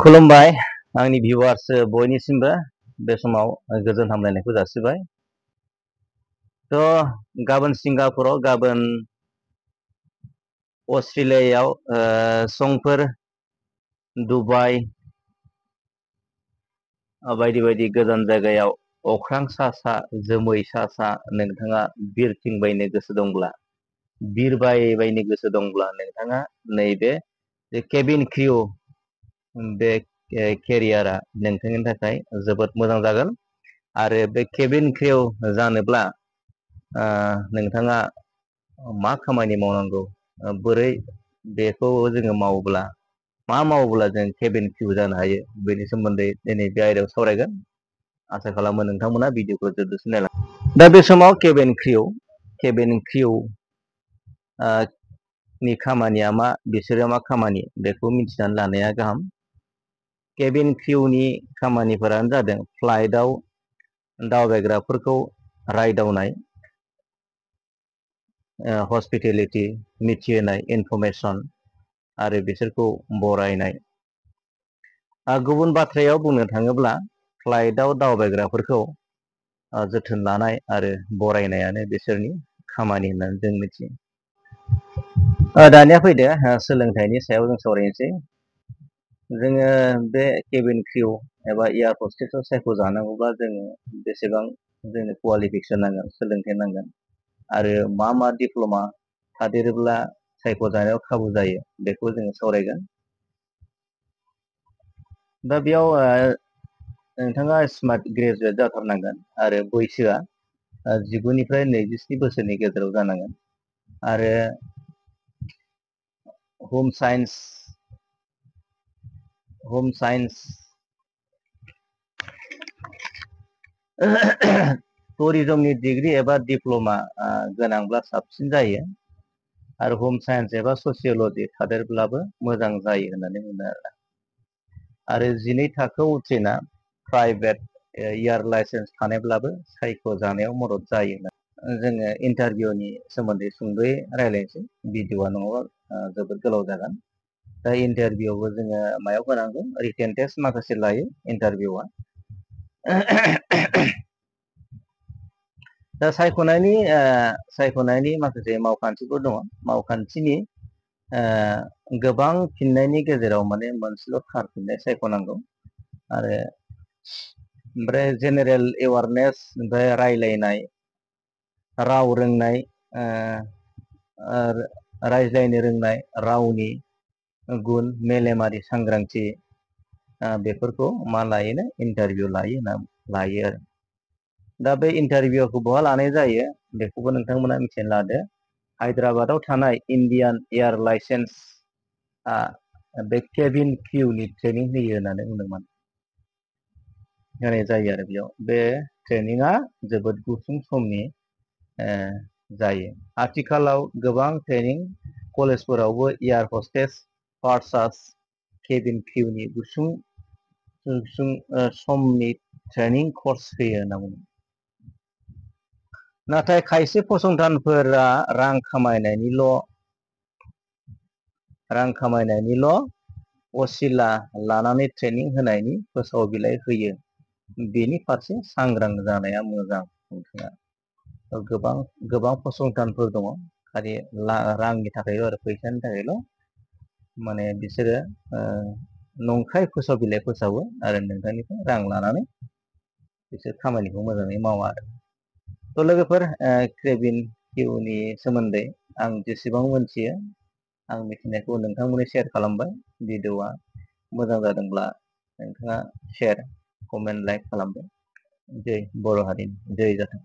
खुलुमबाय आंनि भिउवार्स बयनिसिमबो बे समाव गोजोन हामलायनायखौ जासिबाय। गाबोन सिंगापुराव, गाबोन अस्ट्रेलियायाव, समफोर दुबाइ बायदि बायदि गोजान जायगायाव अख्रां सा सा जोमै सा सा नोंथाङा बिरथिंबायनो गोसो दंब्ला, बिरबायबायनो गोसो दंब्ला नोंथाङा नैबे केबिन क्रिउ बे केरियारा नोंथांनि थाखाय जोबोद मोजां जागोन। आरो बे केबिन क्रिउ जानोब्ला नोंथाङा मा खामानि मावनांगौ, बोरै बेखौ जोङो मावोब्ला, मा मावोब्ला जों केबिन क्रिउ जानो हायो, बेनि सोमोन्दै दिनै बे आयदायाव सावरायगोन। आसा खालामो नोंथांमोना भिडिअखौ जोबजासिम नायलांगोन। दा बे समाव केबिन क्रिउ नि खामानिया मा, बिसोरो मा खामानि, बेखौ मिथिनानै लानाया गाहाम। केबिन क्रिउनि खामानिफोरानो जादों फ्लाइटआव दावबायग्राफोरखौ रायदावनाय, हस्पिटेलिटि, मिथिहोनाय, इनफरमेसन आरो बिसोरखौ बरायनाय। गुबुन बाथ्रायाव बुंनो थाङोब्ला फ्लाइटआव दावबायग्राफोरखौ जोथोन लानाय आरो बरायनायानो बिसोरनि खामानि होननानै जों मिथियो। दानिया फैदो सोलोंथाइनि सायाव जों सावरायनोसै। जोङो बे केबिन क्रिउ एबा एयार हस्टेसाव सायख'जानांगौब्ला जोङो बेसेबां जोंनो कुवालिफिकेसन नांगोन, सोलोंथाइ नांगोन, आरो मा मा डिप्ल'मा थादेरोब्ला सायख'जानायाव खाबु जायो, बेखौ जोङो सावरायगोन। दा बेयाव नोंथाङा स्मार्ट ग्रेजुवेट जाथारनांगोन आरो बैसोआ 19 निफ्राय 27 बोसोरनि गेजेराव जानांगोन। आरो हम साइन्स टुरिजमनि डिग्री एबा डिप्ल'मा गोनांब्ला साबसिन जायो। आरो हम साइन्स एबा ससियल'जि थादेरब्लाबो मोजां जायो होननानै बुङो आरो 12 थाखोआव उथ्रिना प्राइभेट एयार लाइसेन्स थानायब्लाबो सायख'जानायाव मदद जायो। जोङो इन्टारभिउनि सोमोन्दै सुंद'यै रायज्लायनोसै, भिडिअआ नङाबा जोबोद गोलाव जागोन। दा इन्टारभिउआवबो जोङो मायाव होनांगौ, रिटेन टेस्ट माखासे लायो इन्टारभिउआ। दा सायख'नायनि माखासे मावखान्थिफोर दङ। मावखान्थिनि गोबां फिननायनि गेजेराव माने मोनसेल' थार फिननाय सायख'नांगौ। आरो ओमफ्राय जेनेरेल एवारनेस, ओमफ्राय रायलायनाय, राव रोंनाय, रायज्लायनो रोंनाय, रावनि गुन, मेलेमारि सांग्रांथि, बेफोरखौ मा लायोनो, इन्टारभिउ लायो आरो। दा बे इन्टारभिउखौ बहा लानाय जायो बेखौबो नोंथांमोना मिथिना लादो। हायद्राबादाव थानाय इन्डियान एयार लाइसेन्स बे केबिन क्रिउनि ट्रेनिं होयो होननानै बुंदोंमोन, होनाय जायो आरो बेयाव। बे ट्रेनिङा जोबोद गुसुं समनि जायो। आथिखालाव गोबां ट्रेनिं कलेजफोरावबो एयार हस्टेस भार्सास केबिन क्रिउनि गुसुं समनि ट्रेनिं कर्स होयो होनना बुङो। नाथाय खायसे फसंथानफोरा रां खामायनायनिल' असिला लानानै ट्रेनिं होनायनि फोसाव बिलाइ होयो। बेनि फारसे सांग्रां जानाया मोजां। गोबां फसंथानफोर दङ, खालि रांनि थाखायल' आरो फैसानि थाखायल' माने बिसोरो नंखाय फोसाव बिलाइ फोसावो आरो नोंथांनिफ्राय रां लानानै बिसोर खामानिखौ मोजाङै मावा आरो। लोगोफोर, केबिन क्रिउनि सोमोन्दै आं जेसेबां मोनथियो, आं मिथिनायखौ नोंथांमोननो शेयार खालामबाय। भिडिअआ मोजां जादोंब्ला नोंथाङा शेयार, कमेन्ट, लाइक खालामदो। जै बर' हारिनि जै जाथों।